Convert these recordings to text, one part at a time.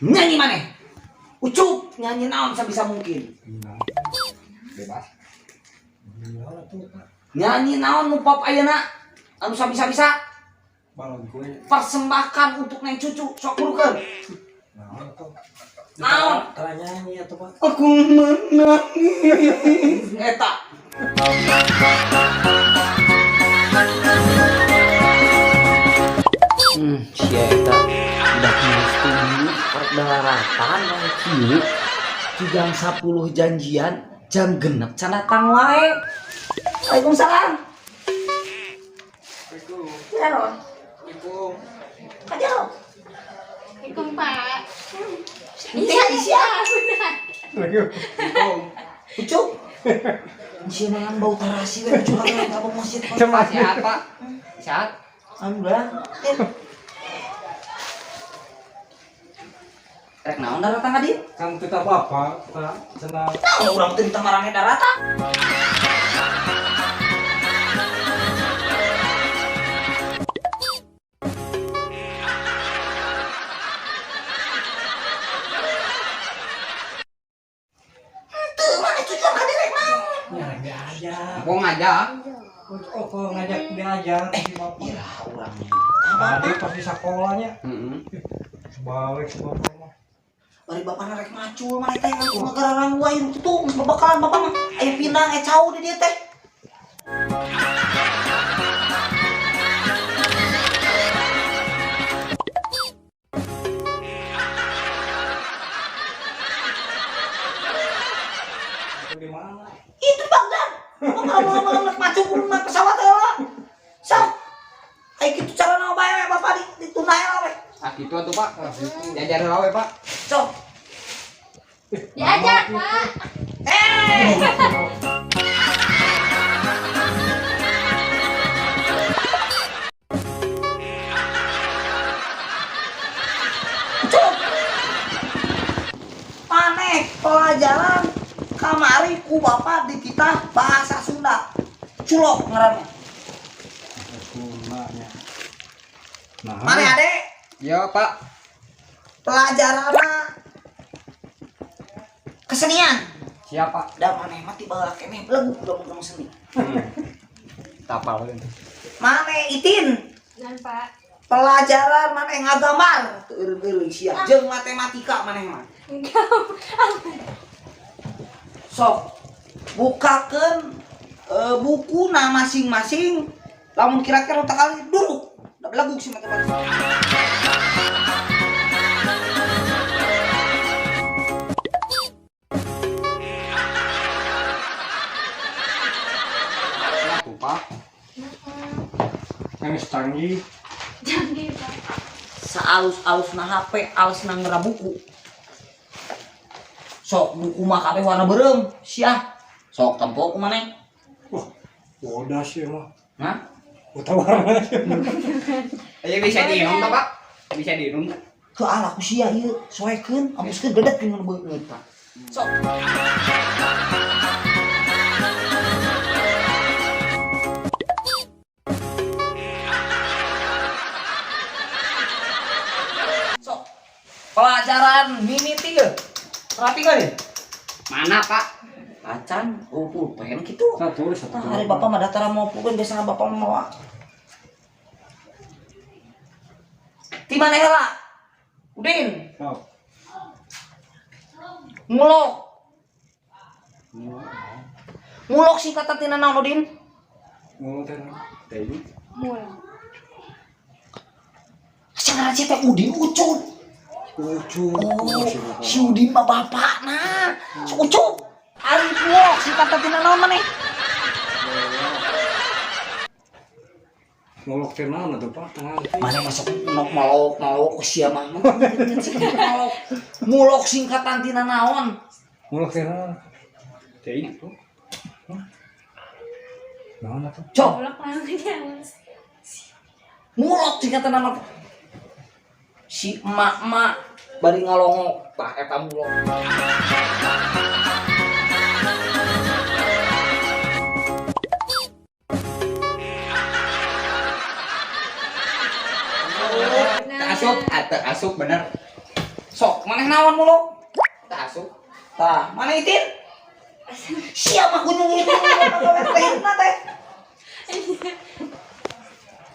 Nyanyi maneh. Ucup nyanyi naon sabisa mungkin. Bebas. Nyanyi naon nu pop ayeuna anu sabisa-bisa Balon kue. Persembahkan untuk neng cucu sok kurukeun. Naon atuh? Naon? Tara nyanyi atuh, Pak. Aku menangis. Eta. Si eta udah kena setuju, rek dalaratan wae kieu. Di jam 10 janjian, jam 6 can datang wae. Waalaikumsalam. Assalamualaikum. Assalamualaikum. Kajal. Assalamualaikum, Pak. Iya, iya. Assalamualaikum. Ucup. Sia mangan bau tarasi we ucup ka ka masjid. Cemas. Sehat, Pak. Sehat. Alhamdulillah. Rek naon daratang ka dieu? Kan kita bapak, Pak, cenah. Naon urang teh ditamarane daratang? Henteu, mana tujuan ka dieu rek naon? Nyarek diajak. Aku ngajak. Oh, kok ngajak diajak si bapak. Ira urang. Tadi pas di sekolahnya, Heeh. sebalik si bapak mah. Bari bapak rek macul mana teh ngaku ngagararang wae kitu geus babakalan bapak mah aya pindang aya cau di dieu teh. Itu di mana? Itu Bagdad. Bapak malam-malam rek macul kudu naik pesawat heula. Sok. Aya kitu carana bae bapak ditunda heula we. Ah gitu atuh, Pak. Ah, gitu. Diajar heula we, Pak. Sok. Diajak, Pak. Eh. Cuk. Maneh pelajaran kamari ku bapak di kita bahasa Sunda. Culok ngaranna. Sundanya. Nah, Maneh ade Iya, Pak. pelajaranna kesenian. Siap, Pak. Da maneh mah tiba heula keneh belegu ngomong seni. Tapal. Maneh itin Dan, Pak. Pelajaran maneh ngagambar teu eureun-eureun sia jeung matematika maneh mah. Enggak. Sok bukakeun bukuna masing-masing lamun kira-kira otak kali duruk da belegug si matematika. Atuh, Pak. Yang canggih. Canggih, Pak. Saalus-alusna HP, alusna ngera buku. Sok buku mah kabeh warna beureum, sia. Sok tempo ku maneh. Wah, bodas ya mah. Hah? Buta warna sih. Ayo bisa diinum tuh, Pak. Bisa diinum. Ke ala ku sia ieu, soekeun, amuskeun gedet jeung beungeut, Pak. Sok. Sok. Pelajaran mimiti ge. Perhatikan ya. Mana, Pak? Acan, oh pulpen gitu. Satu, satu. Nah, hari bapak mah datar mau pulpen biasanya bapak mah mawa. Ti mana heula? Udin, Oh. Mulok. Mulok singkatan tina naon Udin? Mulok teh naon? Teh. Mul. Asa ngaran sia teh Udin Ucup. Ucup. Oh, si Udin mah bapakna. Si Ucup. Ari mulok singkatan tina naon maneh? Mulok teh naon atuh, Pak? Tengah. Mana masuk nok malok malok sia mah. Mulok. Mulok singkatan tina naon? Mulok teh naon? Teh itu. Hah? Naon atuh? Cok, Mulok namanya. mulok singkatan naon? Si emak-emak bari ngalongok tah eta mulok. Asup bener. Sok, maneh naon mulu? Teu asup. Tah, mana itin? Siapa gunung itu? Teh teh.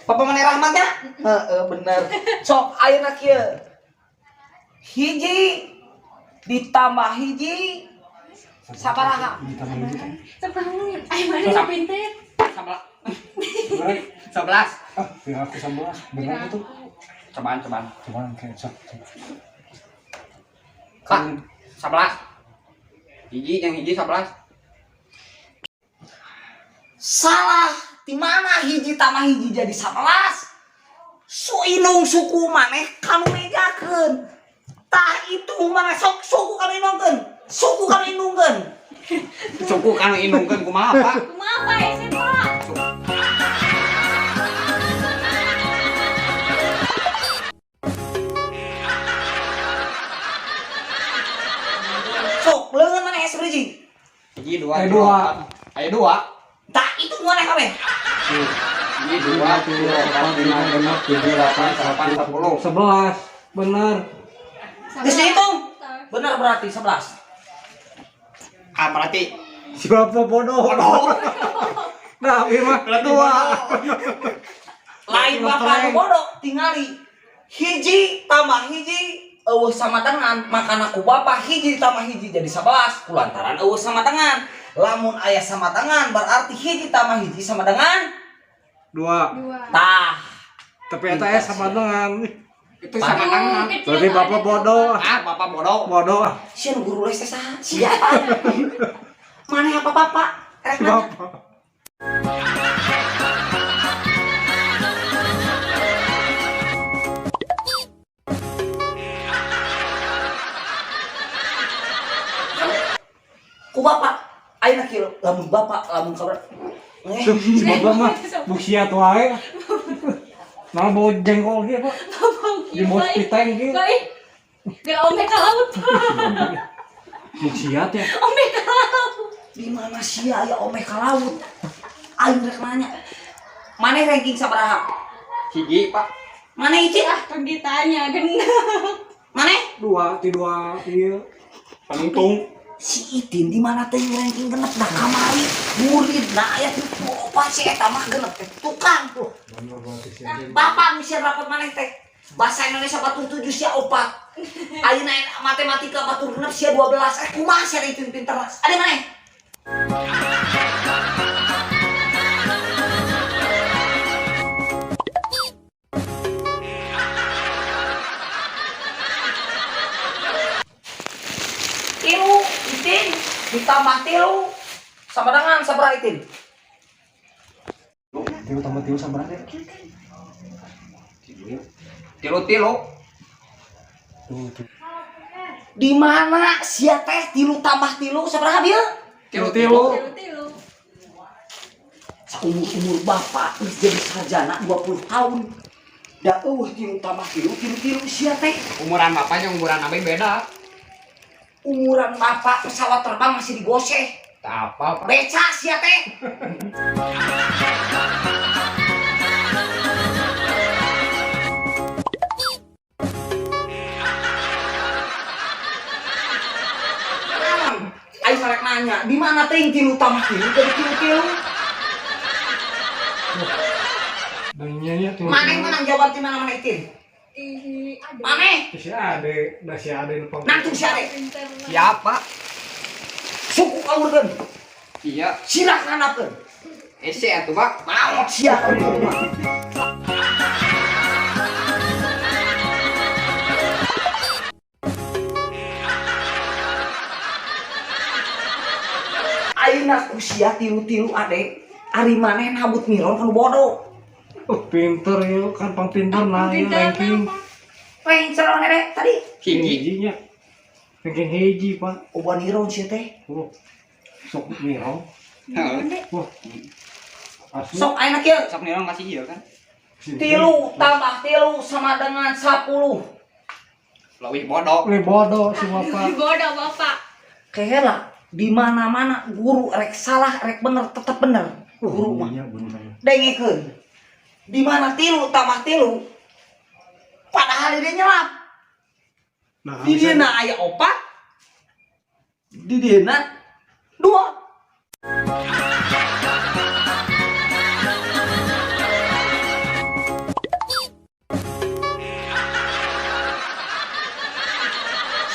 Papa mana rahmatnya? Heeh, bener. Sok ayeuna kieu. Hiji ditambah hiji sabaraha? Ditambah hiji teh. Sebangun. Ay, mana nu pinter? 11. 11. Ah, biar aku 11. Bener itu. Cobaan, cobaan. Cuman kayak sok. Pak, 11. Hiji yang hiji 11. Salah. Di mana hiji tambah hiji jadi 11? Su indung suku maneh kanu mejakeun. Tah itu maneh sok suku kanu indungkeun. Suku kanu indungkeun. Suku kanu indungkeun kumaha, Pak? Kumaha Pak ese Pak? Sok leungeun maneh es hiji. Hiji dua, Aya tilu, dua. opat. Aya dua. Tah itu maneh kabeh. Hiji dua, tilu, opat, lima, genep, tujuh, delapan, salapan, 10. 11. Bener. Geus dihitung. Bener berarti 11. Ah, berarti Si bapak bodoh. Nah, ieu mah dua. Lain bapak nu bodoh tingali. Hiji tambah hiji eueuh sama dengan makana ku bapak hiji tambah hiji jadi 11 kulantaran eueuh sama dengan. Lamun aya sama dengan berarti hiji tambah hiji sama dengan 2. Dua. tah. Tapi eta sama dengan. Itu sama dengan. Kecil Berarti bapak ada bodoh. Ah, bapak bodoh. Bodoh. Sia nu guru les teh saha? Siapa? Maneh apa bapak? Rek nanya. Bapak. Ku bapak ayeuna kieu lamun bapak lamun kabar Tuh, si bapak mah buksiat wae. Nah, bau jengkol ge, Pak. Di bawah piteng ge. Baik. Gak ome ka laut, Pak. Buksiat ya. Ome ka laut. Di mana sia aya ome ka laut? Aing rek nanya. Maneh ranking sabaraha? Hiji, Pak. Maneh hiji? Ah, kan ditanya genep. Maneh? 2, ti 2 ieu. Panungtung. Si Itin di mana teh ranking genep dah kamari murid na aya 34 si eta mah genep teh tukang. Bener berarti si Ade. Bapak misi rapot maneh teh. Bahasa Indonesia batur 7 sia 4. Ayeuna matematika batur genep sia 12. Kumaha sia Itin pinter? Ade maneh? Tilu itin ditambah tilu sama dengan sabaraha itin? Tilu tambah tilu sabaraha ya? Tilu tilu. Tuh, tuh. Di mana sia teh tilu tambah tilu sabaraha bieu? Tilu tilu. Tilu tilu. Saumur-umur bapak geus jadi sarjana 20 tahun. Da eueuh tilu tambah tilu tilu tilu sia teh. Umuran bapaknya umuran abi beda. Umuran bapak pesawat terbang masih digoseh. Tak apa, Pak. Beca sia teh. Ayo mereka nanya, di mana teh tilu tambah tilu jadi tilu tilu? Dan nyanyi tilu. Mana yang menang jawab di mana mana itin? Ih, ada. Mana? Si Ade, dah si Ade lupa. Nangtung si Ade. Pinter. Siap, Pak. Suku kalurkeun, Iya. sirah handapkeun. Ese atuh, Pak. Maot sia kalurkeun mah. Ayeuna ku sia tilu-tilu ade, ari maneh nabut miron kanu bodoh. Oh, pinter ya, kan pang pinter nah ieu Pinter, ranking. Pak. Ranking salah maneh tadi. Hiji. Hijinya. Ranking hiji, Pak. Oban miron sia teh. Oh. Sok mirong. Heeh. Wah. Asli. Sok ayeuna kieu. Sok nirong kasih ieu kan. Tilu tambah tilu sama dengan 10. Leuwih bodoh. Lebih bodoh si bapak. Bodoh bapak. Kehela di mana-mana guru rek salah rek bener tetep bener. Guru mah Iya, bener. dengekeun. Di mana tilu tambah tilu padahal dia nyelap. Nah, Di bisa- dieuna aya 4. Di dieuna 2.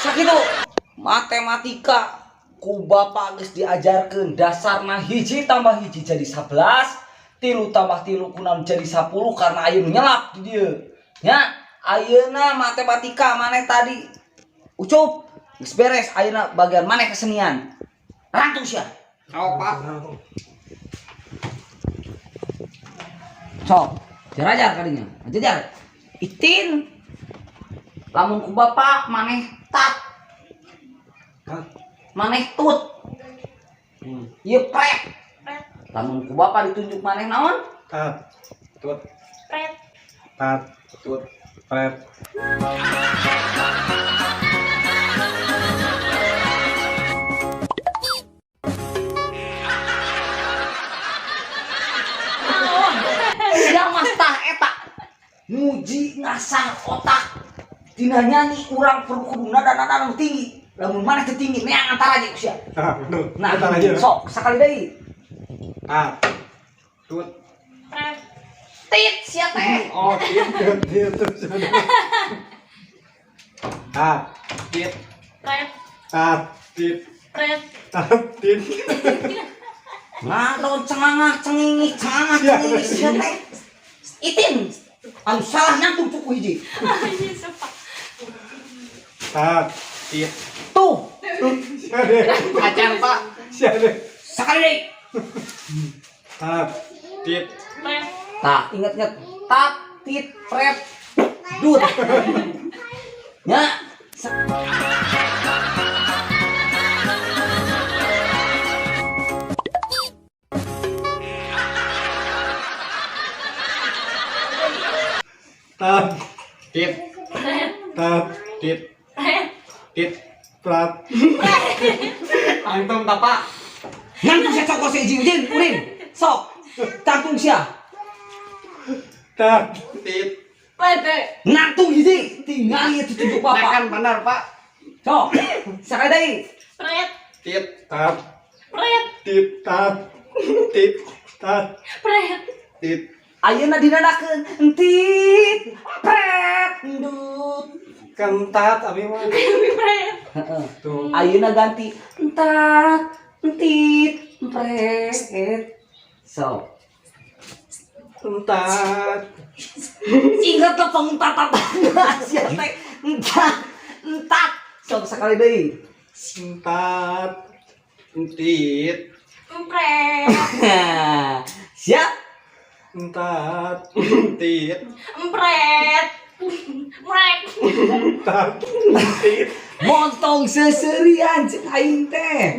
Sakitu matematika ku bapak geus diajarkeun dasarna 1 tambah 1 jadi 11, 3 tambah 3 kunaon jadi 10 karena ayeuna nyelap di dieu. Nya, ayeuna matematika maneh tadi Ucup geus beres, ayeuna bagian maneh kesenian. Rangtung sia. Sok, Pak. Sok, jarajar kadinya. Jajar. Itin. Lamun ku bapak maneh tat. Hah? Maneh tut. Ieu prek. Pret. Lamun ku bapak ditunjuk maneh naon? Tat, Tut, Pret. tat, tut. pret. Sia mas tah eta. Muji ngasah otak. Tina nyanyi urang perlu kudu nada-nada nu tinggi. Lamun maneh teu tinggi neang antara aja sia. Ah, bener. Nah, Tat aja. sok sakali deui. Tat. Tut. Pret. Tit sia teh. Oh, tit, Tit, terus. Tat, tit, Pret. tat, tit. Pret. tat, tit. Ngadon cengangah cengingih cengangah cengingih sia teh. Itin. Anu salah nyantum cukup hiji. Iya, sumpah. Tat. Tit. Tuh, Sia deh. Acan, Pak. Sia deh. sakali deui. Tat. Tit. Pret. Tah, inget-inget. Tat, tit, pret, dut. Ya. Tat, Tit, Pret. tat, tit, Pret. tit. prat. Antum, Bapak. Ngantung sia cokor sia ijin urin. Sok. Tangtung sia. Tat. Tit. Pret. Ngantung hiji. Tinggal ieu ditunjuk Nah, bapak. kan benar, Pak. Sok. Sakali deui. Pret. Tit, Tat, Pret. tit, tat, tit, tat, Pret. tit. Ayeuna dinadakeun entit, pret, endut. Kan tat abi mah. Pret. Heeh. Tuh. Ayeuna ganti entat, entit, pret. So, Entat. ingat lah penguntat-tatana sia teh. Entat, entat. Sok sekali deui. Entat. Tit, Pret. Siap? Entat. tit. Pret. Pret. Tat. Tit. Montong seserian cek aing teh.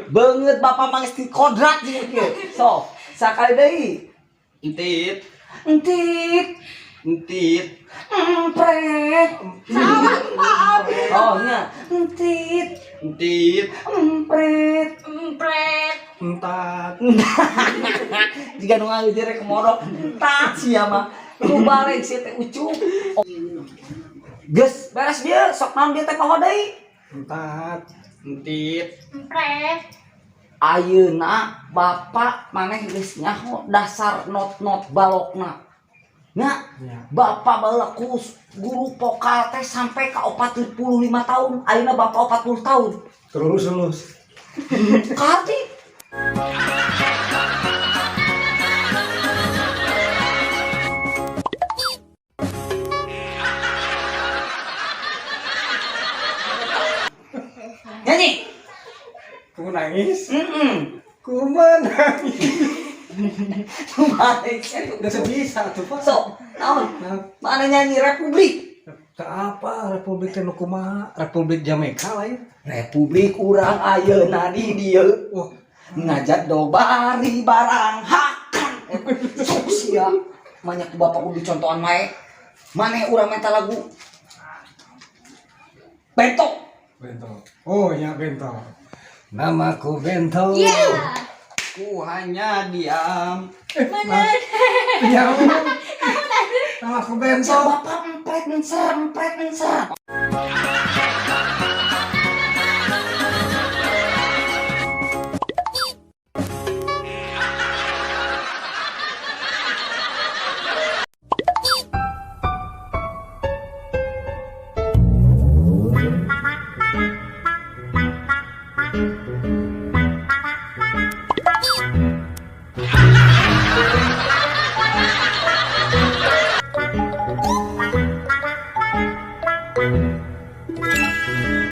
Banget bapak mangis di kodrat jeung kieu. Sok, sakali deui. Tit, Entit, tit. empret. Salah, Pak. Oh, nya. Entit, Tit, empret. Pret. Entat. Jika nu ngagejer rek modok, entat sia mah. Nu balik sia teh ucup. Geus beres dia, sok naon dia teh poho deui. Entat. tit. Pret. Ayeuna bapak maneh geus nyaho dasar not-not balokna. Nah, Ya. bapak baheula kus guru vokal teh sampai ka 45 tahun. Ayeuna bapak 40 tahun. Terus terus. Karti. Nyanyi. Ku nangis. Heeh. Ku menangis. Kumaha Udah sebisa tuh, Pak. Sok, naon? Nah, Mana nyanyi Republik? tak apa Republik teh nu kumaha? Republik Jamaika lah ya. Republik urang ayeuna di dieu. Wah, Ngajak dobari barang hakan. Sok sia. Banyak ku bapak kudu contohan mae. Maneh urang minta lagu. Bentok. bento. Oh, ya bento. Namaku Bento. Iya. Ku hanya diam. Mana? Ya. Namaku Bento. Bapak empret menser, empret menser.